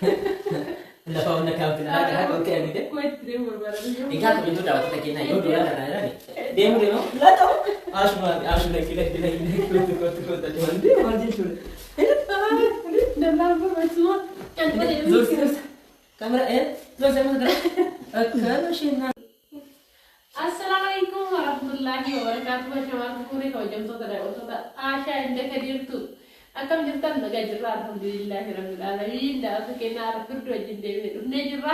Lafa onna kaafte haga haga ol ka'e argite. Kuwait deemuu barbaada. Egaa kabajamtoota daawwattoota keenyaa yoo doolaara irraa jedhani deemu deemu laata ashuma ashu lakki lakki lakki kootu kootu kootu achumaan deemu maal jechuudha. Dallaan barbaachisuma. Zoorsi zoorsi kaamera zoorsi amma kana akkana isheen. Assalaamu alaikum warahmatullahi wabarakatuh. Shamarran furii kabajamtoota daawwattoota Aashaa inda kadiirtu. Akkam jirtan? Nagaa jirra, alhamdulillahi rabbil alamin. Daawwattoota keenya har'a Firduu wajjin deebine dhufnee jirra.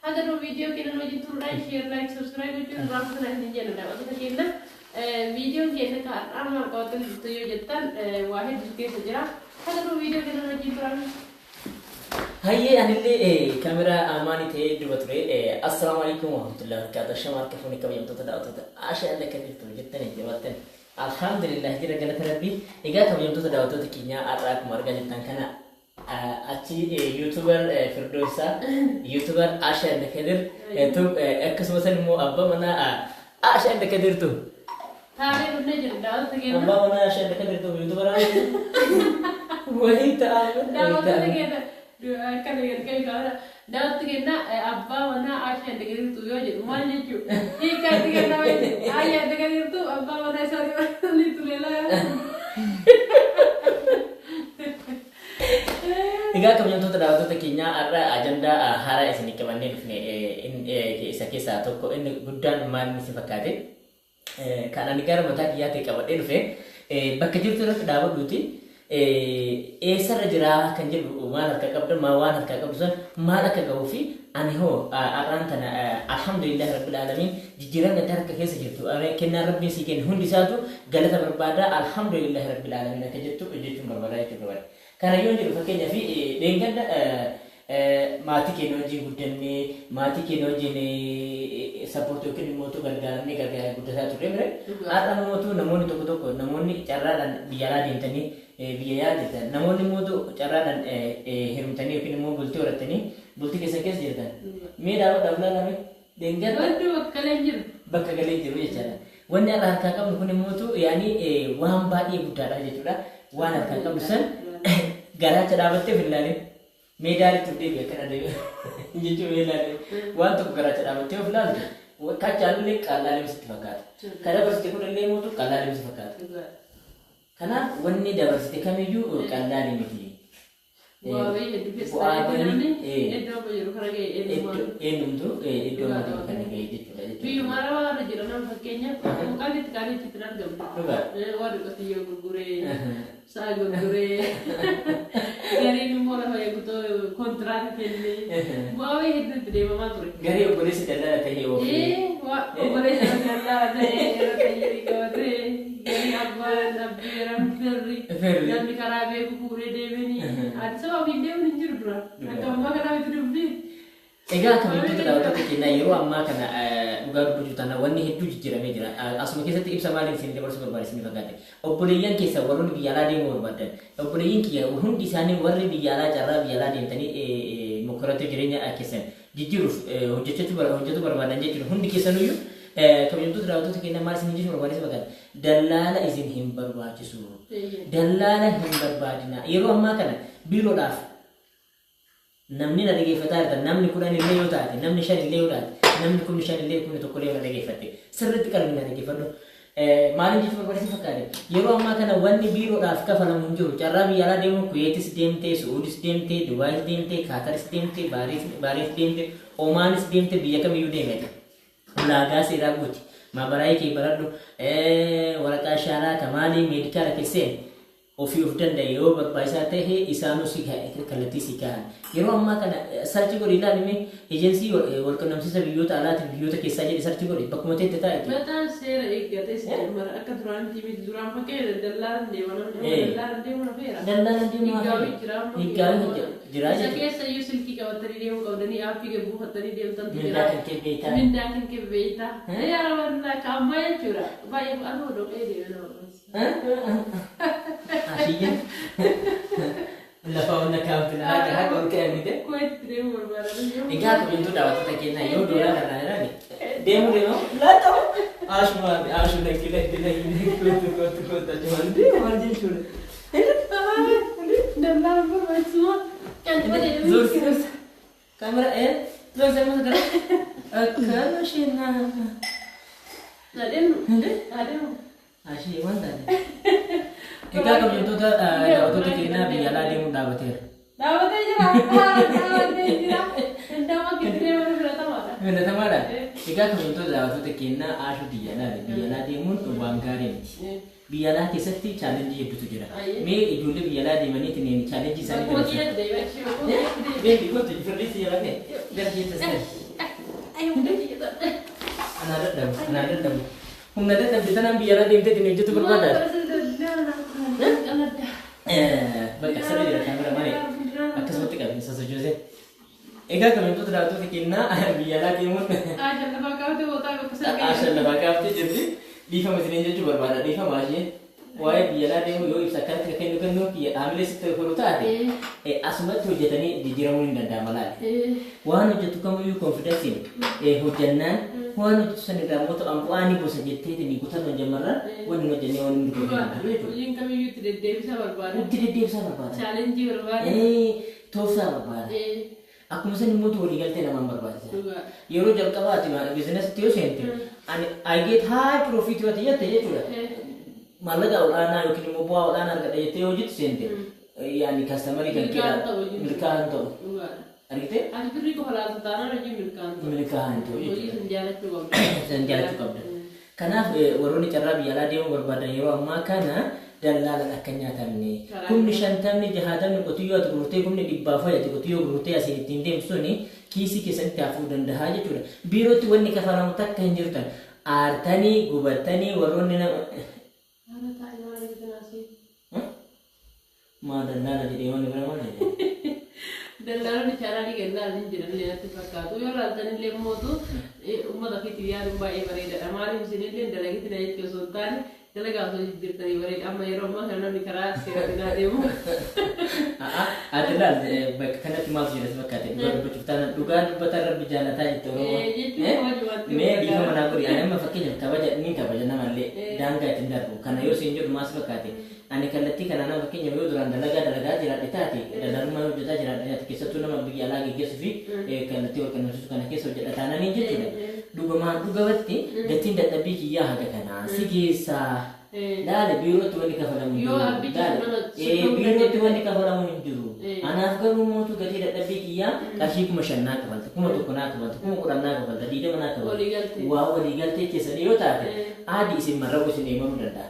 Haga nu viidiyoo keenya wajjin turuudhaan share, like, subscribe gochuun irraa kutanaa isin jenna daawwattoota keenya. Viidiyoon keenya kan har'aa maal qabattanii dhuftu yoo jettan, waa hedduutu keessa jira. Haga nu viidiyoo keenya wajjin turan. Hayyee, anillee kaameraa amaanii ta'ee duba ture. Assalaamu alaikum warahmatullahi wabarakatuh. Shama harka fuunee kabajamtoota daawwattoota Aashaa illee kan jirtu jettanii jabaattan. Alhamdulillah jira, galata Rabbii. Egaa kabajamtoota daawwattoota keenyaa, har'a akkuma argaa jirtan kana achi YouTuber Firdoosaa, YouTuber Aashaa Inda Kadir, akkasumas immoo abbaa manaa Aashaa Inda Kadirtu. Taanee dhufnee jira daawwattoota keenya. Abbaa manaa Aashaa Inda Kadirtu YouTuber wayii ta'a. Daawwattoota keenya akkana gadi qabi. Daawwattoota keenya, abbaa manaa Aashaa Inda Kadirtu yoo jedhu maal jechuudha? Hiika itti kenname Aashaa Inda Kadirtu abbaa manaa isaanii tuleelaa. Egaa kabajamtoota daawwattoota keenyaa, har'a ajandaa haaraa isinii qabannee dhufne isa keessaa tokko inni guddaan maal inni si fakkaate? Kan ani gara mataa kiyyaa ta'e qabadhee dhufe, bakka jirtu irratti dhaabadhuuti eessarra jiraa kan jedhu, maal harkaa qabda, maal waan harkaa qabdu san maal akka gahuu fi ani hoo har'aan tana alhamdulillahi rabbil aalamiin jijjiiramni ati harka keessa jirtu, kennaan Rabbiin sii kenne hundi isaatu galata barbaada, alhamdulillahi rabbil aalamiin akka jettu jechuun barbaada jechuudha. Kana yoo jedhu, fakkeenyaaf dheengadda maatii keenya wajjin guddannee, maatii keenya wajjin support yookiin immoo gargaaramnee gargaaree guddataa turre mire. Har'a immoo namoonni tokko tokko, namoonni carraadhaan biyya alaa deemtanii biyya yaa jirtan, namoonni immoo carraadhaan heerumtanii yookiin immoo bultii horattanii bultii keessan keessa jirtan. Mee daawwadhaaf ilaalame dheengadda. Wanti bakka galee jiru. Bakka galee jiru jechaadha. Wanni har'a harkaa qabnu kun immoo yaani waan baay'ee guddaadha jechuudha. Waan harkaa qabnu san garaacha dhaabattee of ilaalin. Mee daariitti of deebi'e akkana deebi'e jechuun mee ilaali. Waan tokko garaacha dhaabattee of ilaalte kachaalullee qallaalee sitti fakkaata. Ka dabarsite kunillee mootu qallaalee si fakkaata. Kanaaf wanni dabarsite kamiyyuu qallaalee miti. Bu'aa bahii hedduu keessa Bu'aa ta'ee bahii, namni iddoo amma jiru kana ga'e eenyumaa. Eenyumtu iddoo amma jiru kana ga'e jechuudha. Biyyuma arabaa irra jira nama fakkeenyaaf qaalitti qaalitti itti argamu. Dhugaa. Warri qotiyyoo gurguree, sa'a gurguree, gariin immoo lafa eegutoo kontiraata kennee bu'aa bahii hedduu itti deemamaa ture. Garii obboleessi daldala ta'ee oofee. Obboleessa daldala ta'ee yeroo xayyirii qabatee, garii abbaan abbeeran firri Firri. Namni karaa beeku fuudhee deemanii Addis Ababa ofiin deemuun hin jiru dura. Akka ammaa kanaa miti dubbii. Egaa kabajamtoota daawwattoota keenyaa, yeroo ammaa kana dhugaa dubbachuu taana wanni hedduu jijjiiramee jira. Asuma keessatti ibsa maaliin isin dabarsuu barbaade isin fakkaate? Obboleeyyan keessa warroonni biyya alaa deemuu barbaadan, obboleeyyan kiyya hundi isaanii warri biyya alaa carraa biyya alaa deemtanii mokkorattoo jireenya keessan jijjiiruuf hojjechuu hojjetuu barbaadan jechuudha. Hundi keessanuyyuu, kabajamtoota daawwattoota keenyaa, maal isin jechuu barbaade isin fakkaate? Dallaala isin hin barbaachisu. Dallaala hin barbaadina. Yeroo ammaa kana biiroodhaaf namni na dhageeffataa jirtan, namni 10 illee yoo taate, namni 5 illee yoo taate, namni 5,000 illee, 10,000 illee yoo na dhageeffatte, sirriitti qalbii na dhageeffadhu. Maaliin jechuu barbaade fakkaate? Yeroo ammaa kana wanni biiroodhaaf kafalamu hin jiru. Carraa biyya alaa deemuu Kuweetis deemtee, Su'uudis deemtee, Dubaayis deemtee, Kaataris deemtee, Baariis deemtee, Omaanis deemtee, biyya kamiyyuu deemete. Ulaagaa seeraa guuti. Maabaraayii kee baradhu, waraqaa shaaraa kamaalii meedikaala keesseen ofii of danda'e yoo barbaachisaa ta'e isaanuu si kallattii si kaa'an. Yeroo ammaa kana search godhi ilaali, mee ejensii wal qunnamsiisa biyyoota alaatiif biyyoota keessaa jedhi search godhi, bakkuma teette taa'eeti. Mataan seera eeggatee si jammara akka duraanitti miti. Duraan fakkeenya dallaan deema namni, amma dallaan deemu hafeera. Dallaan deemu Higgaawii hafeera. jira amma. Higgaawii jira Isa jechuudha. keessa iyyuu silkii qabatanii deemuu qabdanii aappii gad buufattanii deemtantu jira. Mindaa kan kee beektaa. Mindaa kan kee beektaa. Yaa Rabbi, akka ammaa jechuudha. Baay'ee anuu dhoqee deeme nama barbaachisa. Ashiyya. Lafa onna kaafte haga haga ol ka'e argite. Kuwait deemuu barbaada. Egaa kabajamtoota daawwattoota keenyaa, yoo doolaara irraa jedhani deemu deemu laata ashuma ashu lakki lakki lakki kootu kootu kootu achumaan deemu maal jechuudha. Dallaan barbaachisuma. Zoorsi zoorsi. Kaamera zoorsi amma gara. Akkana isheen. Adeemu. Hindi? Adeemu. Ashee waan taate. Egaa kabajamtoota daawwattoota keenyaa biyya alaa deemuun dhaabateera. Dhaabatee jira. Dhaabatee jira. Danda'ama gidduu mana filatamaadha. Filatamaadha. Egaa kabajamtoota daawwattoota keenyaa Ashuu biyya alaa biyya alaa deemuun waan gaarii miti. Biyya alaa keessatti challenge hedduutu jira. Mee ijoollee biyya alaa deemanii challenge isaanii Bakka dabarsan. hojii deemee. Beebi kootu firriitti jala ka'e. Gara keessa seenaa. Anaa dadhabu, anaa dadhabu. Humna dadhabde tanaan biyya alaa deemtee ittiin hojjetu barbaada. Bakka sirrii jira kaamera malee akkasumatti qabin sosochoosee. Egaa kabajamtoota daawwattoota keenyaa biyya alaa deemuun Ashan lafaa kaaftee jirti. Dhiifama isiniin jechuu barbaada. Dhiifama ishee. Waa'ee biyya alaa deemuu yoo ibsa akkanatti kennu kennuu haamilee sitti horu taate asumatti hojjetanii jijjiiramuu hin danda'ama laali. Waan hojjetu kamiyyuu confidenceiin hojjannaan waan hojjetu san irraa immoo ta'an bu'aa ni gosa jetteetiin kutannoon jammarraan wanni hin hojjennee waan inni hojjennu jiru jechuudha. Hojiin kamiyyuu itti deddeebisa barbaada. Itti deddeebisaa barbaada. Challenge barbaada. Tooftaa barbaada. Akkuma san immoo waliigaltee namaan barbaachisa. Yeroo jalqabaati businessitti yoo seente ani I get high profit yoo ta'e jette jechuudha. Maallaqa olaanaa yookiin immoo bu'aa olaanaa argadha jettee yoo hojjetu seente yaani customer kan Milkaa'an ta'u. Milkaa'an ta'u. Argitee? Ati birrii qofa laatu taanaan hojii milkaa'an ta'u. Milkaa'an ta'u Hojii jechuudha. sun jaalachuu qabda. San jaalachuu qabda. Kanaaf warroonni carraa biyya alaa deemuu barbaadan yeroo ammaa kana dallaalaan akka hin nyaatamne. 50,000 60,000 qotiyyoo ati gurgurtee 400,000 ati qotiyyoo gurgurtee asiin ittiin deemtu suni kiisii keessatti hafuu danda'a jechuudha. Biirootti wanni kafalamu takka hin jirtan. Aartanii gubattanii warroonni nama. Haala taa'ee maal eegganaa? Maa dallaala jedhee wanni bira maal jedhee? Dallaalonni chaanaalii kennaa hin jiran illee natti fakkaatu. Yoo laaltan illee mootu uummata ofiitiif yaaduun baay'ee bareedaadha. Maaliif isinillee dalagitti na jechuu osoo hin taane dalagaa osoo jijjiirtanii bareeda. Amma yeroo ammaa kana namni karaa seeraatiin adeemu. Ati laal, bakka kanatti maaltu jira si fakkaate? Dhugaa dubbachuuf taanaan dhugaa dubbatan rabbi jaalataa jette Oromoon. Jechuun kabaju. Mee dhiifama naa godhi, ani amma fakkeenyaaf kabaja ni kabaja namallee daangaa ittiin darbu. Kana yoo siin jedhu maal si fakkaate? Ani kallattii kana nama fakkeenyaaf yoo duraan dalagaa dalagaa jiraadhe taate, daldalummaa hojjetaa jiraadhe taate, keessattuu nama biyya alaa geggeessuu fi kallattii wal qunnamsiisuu kana keessa hojjedha taananii jechuudha. Dhugumaan dhugabatti gatiin dadhabbii kiyyaa haga kanaa si geessaa. Laala, biirootti wanni kafalamu hin Yoo jiru. abbichi Laala, nama si biirootti wanni kafalamu hin jiru. Anaaf garuu mootu gatii dadhabbii kiyyaa qarshii 5,000 naa kafalta, 1,000 naa kafalta, 10,000 naa kafalta, 20 naa kafalta. Waliigaltee. Waa waliigaltee keessanii yoo taate aadi isin marra'uu isin eemaluu danda'a.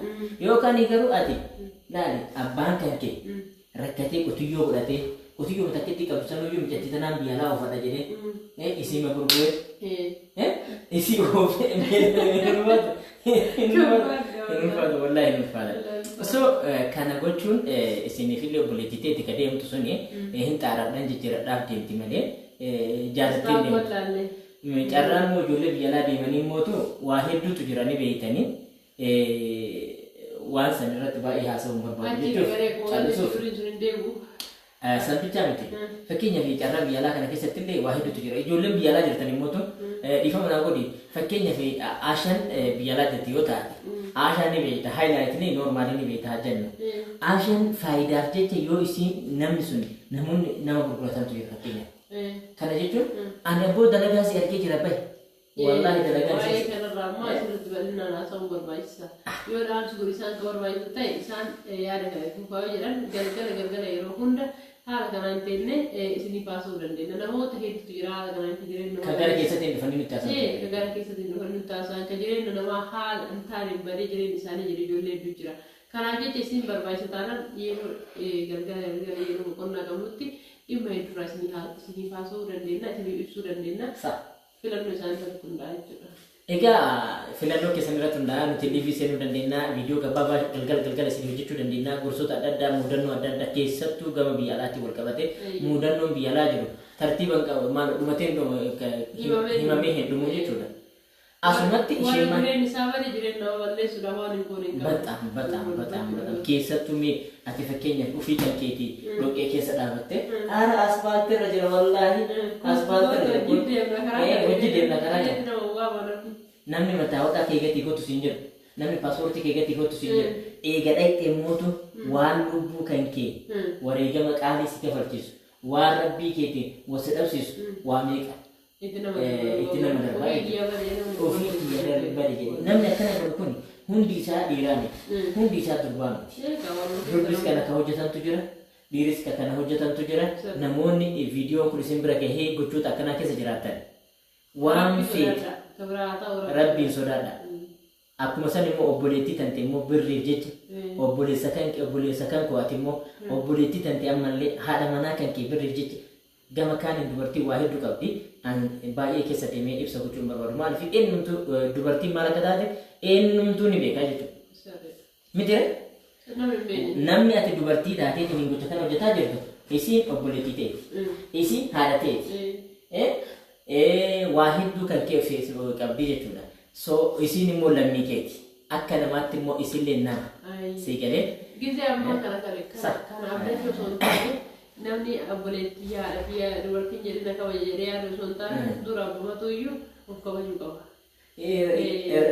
Yookaan garuu ati laali, abbaan kan kee rakkatee qotiyyoo godhatee qotiyyoo takkitti qabu sanuyyuu mijatti tanaan biyya alaa oofadha jedhee isii ma gurguree isii oofee hin ulfaatu, hin ulfaatu, wallaahi hin ulfaata. So kana gochuun isiniifillee obboleettii teeti ka deemtu suni hin xaaradhaan jijjiiradhaaf deemti malee jaalattee hin deemtu. Wallaalle. Carraan immoo ijoollee biyya alaa deemanii mootu waa hedduutu jiranii beeytanii waan san irratti baay'ee haasa'uun barbaadu Achi jechuuf garee qoodni callisuuf. sirriin sun hin deebi'u. Salphichaa miti. Fakkeenyaaf carraa biyya alaa kana keessatti illee waa hedduutu jira. Ijoolleen biyya alaa jirtan immoo dhiifama naa godhi. Fakkeenyaaf Ashaan biyya alaa jirti yoo taate, Ashaan ni beekta, highlight ni normal ni beekta jennu. Ashaan faayidaaf jecha yoo isiin namni sun namoonni nama gurguratantu jira fakkeenyaaf. Kana jechuun ani abboo dalagaa si argee jira bahe. Wallaahi dalagaa Waa'ee si kanarraa ammoo asirratti bal'inaan haasa'uun barbaachisa. Yoo dhaamsi kun isaan ka barbaachisu ta'e isaan yaada kana fuufaa yoo jedhan galgala galgala yeroo hunda haala kanaan teenne isiniif haasa'uu dandeenya. Namoota hedduutu jira haala kanaan itti jireenya Kan gara keessatti hin dhufanii nutti haasa'u. Ka gara keessatti dhufanii nutti haasa'an, ka jireenya namaa haala hin taaneen badee jireenya isaanii jiru ijoollee hedduu jira. Kanaaf jecha isin barbaachisa taanaan yeroo galgala galgala yeroo boqonnaa qabnutti dhimma hedduurraa isiniif haasa'uu dandeenya, isiniif ibsuu dandeenya. Filannoo isaanii irratti hundaa'a jechuudha. Egaa filannoo keessan irratti hundaa'a nuti live seenuu dandeenya, viidiyoo gabaabaa galgala galgala isin hojjechuu dandeenya, gorsoota adda addaa, mudannoo adda addaa keessattuu gama biyya alaatti wal qabate mudannoon biyya alaa jiru tartiiban qabu maal dhumateen himamee hin dhumu jechuudha. Asumatti isheen Waan jireenyi isaa bade jireenya nama balleessuudhaaf waan hin goone hin qabu. በጣም በጣም በጣም በጣም keessattuu mee ati fakkeenyaaf ufii kan keetii dhoqqee keessa dhaabatte ara asfaaltii irra jira, wallaahi asfaaltii irra Hojii jira. deemna karaa Hojii deemna karaa jira. Nama waama namni. Namni mataawaqaa kee gatii kootu siin jedhu, namni paaspoortii kee gatii kootu siin jedhu, eega dhaqxee mootu waan lubbuu kan kee wareegama qaalii si kafalchiisu. Waan rabbii keetiin wasi dhabsiisu waa meeqa Itti nama itti nama darbaa Ofii kiyya badee namni ofii kiyya bade jedhe. Namni akkana godhu kun hundi isaa dhiiraa miti. Hundi isaa durbaa miti. Durbis kana ka hojjetantu jira. Dhiiris ka kana hojjetantu jira. Namoonni viidiyoon kun isin bira gahee gochoota akkanaa keessa jiraatan. Waan feete rabbiin sodaadha. Akkuma san immoo obboleettii tante immoo birriif jecha obboleessa kan kee obboleessa kan koo ati immoo obboleettii tante ammallee haadha manaa kan kee birriif jecha gama kaaniin dubartiin waa hedduu qabdi. An baay'ee keessa deemee ibsa gochuu hin barbaadu. Maaliif eenyumtuu dubartiin maal akka taate eenyumtuu ni beekaa jechuudha. Miti ree? Namni ati dubartii taateetiin gocha kana hojjetaa jirtu isiin obboleettii teeti. Isiin haadha teeti. Waa hedduu kan kee of qabdi jechuudha. So isiin immoo lammii keeti. Akka namaatti immoo isillee nama. Sii galee? Gizee ammaa kana kana kana abdachuu osoo hin taane namni obboleettii haadha fi dubartiin jedhina kabaja jedhee yaadu osoo hin taane dura abbumatu iyyuu of kabajuu qaba.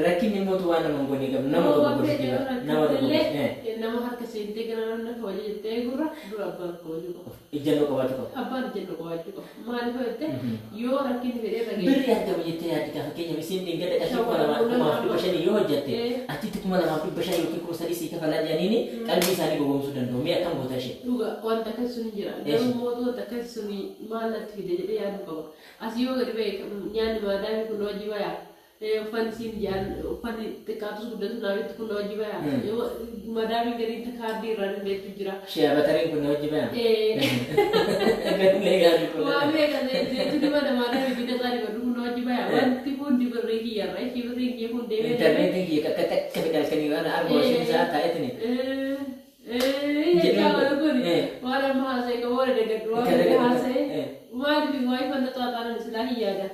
Rakkinni immoo waan nama hin goone qabu. Nama tokko gorsiti bara. Nama tokko gorsi. Nama harka seentee gara namni kabaja jettee eegurra dura abbaan kabajuu qaba. Ijjannoo qabaachuu qaba. Abbaan ijjannoo qabaachuu qaba. Maaliif yoo jette yoo rakkinni fedhee irra ga'e. Birri argama jettee yaaddi kaa fakkeenyaaf isiin dheengadda qarshii 2500 yoo hojjatte achitti 2500 yookiin 3000 sii kafalaa jedhaniini qalbii isaanii gowwoomsuu danda'u. Mee akkam goota ishee? Dhuga wanta akkasii sun jira. Garuu mootu wanta akkasii sun maal natti fide jedhee yaaduu qaba. Asii yoo gadi ba'e nyaanni maadaamii kun na wajji bayaa. Uffanni siin jaan uffanni xiqqaatus guddatus naa bittu kun na wajji bayaa. Madaamiin gadiin kaardii irraa dandeettu jira. Shea batariin kun na wajji bayaa. Gallee gaarii kun. Waan meeqa zeetu mana maadaamii bita isaa dibadhu kun na wajji bayaa. Wanti hundi birrii kiyyarra ishii birrii kiyya kun deemee. Intarneetiin kiyya kakka takka fedha halkanii waan argu isheen isaa taa'eetini. Jechaa kun waan amma haasa'e qabu warra dagadhu waan haasa'e maaliif waa'ee fanta xaaxaanan silaa hin yaada.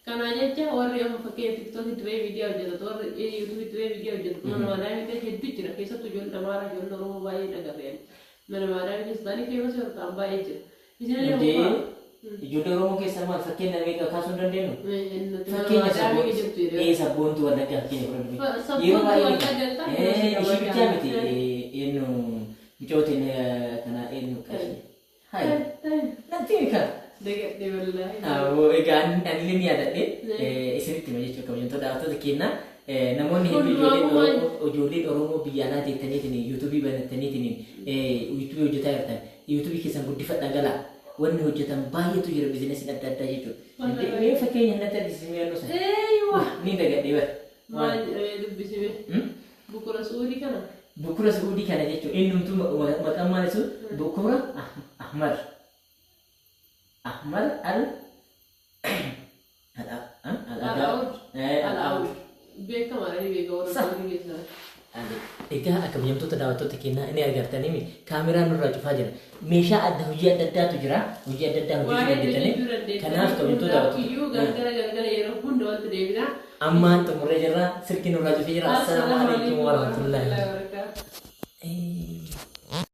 Kana jecha warri amma fakkeenya TikTok itti ba'ee miidiyaa hojjetatu warri YouTube itti ba'ee miidiyaa hojjetatu mana maadaamii ta'e hedduu jira keessattuu ijoolleen Amaaraa ijoolleen Oromoo baay'ee dhagarreen mana maadaamii keessa ta'anii famous yoo ta'an baay'ee jira. Isinillee Indee ijoollee Oromoo keessaa maal fakkeenya meeqa kaasuu hin dandeenyu? Fakkeenya sabboontuu Wallaggaa fakkeenya fudhadhu. Yeroo Sabboontuu baay'ee Wallaggaa ishii bichaa miti eenyu mucootiin kana eenyu qashi. Hai. Natti himi Dagadhe wallaahi. Awoo egaa anillee ni yaadadhe isinitti hima jechuudha kabajamtoota daawwattoota keenya namoonni hedduu ijoolleen Oromoo ijoolleen Oromoo biyya alaa teettaniitiin yuutuubii banattaniitiin yuutuubii hojjetaa jirtan yuutuubii keessan guddifadhaa galaa wanni hojjetan baay'eetu jira biizinasiin adda addaa jechuudha. Mee fakkeenya natti argisiisi mee yannoo sana. Eeywa. Ni dagadhe bara. Maal dubbisime? Bukura Suudii kana. Bukura Suudii kana jechuun innumtuu maqaan maal ibsu Bukura Ahmar. Ahmar al Al-Aud. Al-Aud. Beekamaadha ni beeka warra Suudii keessaa. Egaa akka kabajamtoota daawwattoota keenyaa inni agartanii kaameraan nurraa cufaa jira. Meeshaa adda hojii adda addaatu jira. Hojii adda addaa hojjechuu dandeettanii. Kanaaf kabajamtoota daawwattoota. Iyyuu galgala galgala yeroo hunda wanti deebina. Ammaan xumurree jirra. Silkii nurraa cufee jira. Assalaamu alaikum warahmatullahi. Wabarakatuh.